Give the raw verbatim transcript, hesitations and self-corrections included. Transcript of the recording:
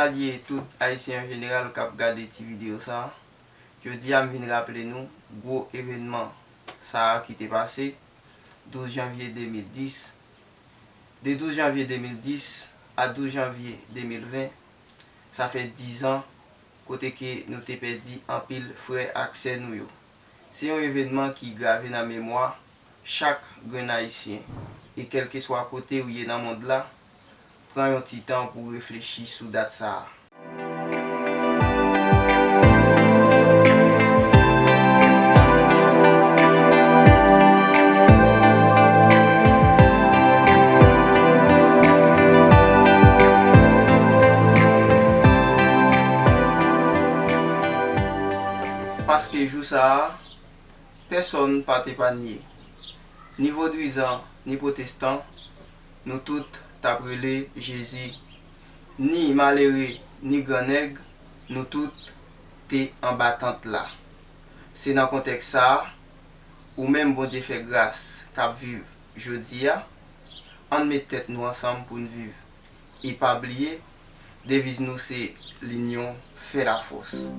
Salye tout Ayisyen an jeneral k ap gade ti videyo sa a. Jodi a, m vin raple nou gwo evènman sa a ki te pase douz janvye de mil dis. De douz janvye de mil dis a douz janvye de mil ven, sa fè diz an kote ke nou te pèdi anpil frè ak sè nou yo. Se yon evènman ki grave nan memwa chak grenn Ayisyen, e kèlkeswa kote w ye nan mond la, pran yon ti tan pou w reflechi sou dat sa a. Paske jou sa a, pèsonn pa t epanye. Ni vodwizan, ni pwotestan, nou tout t ap rele Jezi. Ni malere, ni grannèg, nou tout te anba tant la. Se nan kontèks sa a, ou menm Bondye fè gras k ap viv jodi a, ann met tèt nou ansanm pou n viv. E pa bliye, deviz nou se L'union fait la force.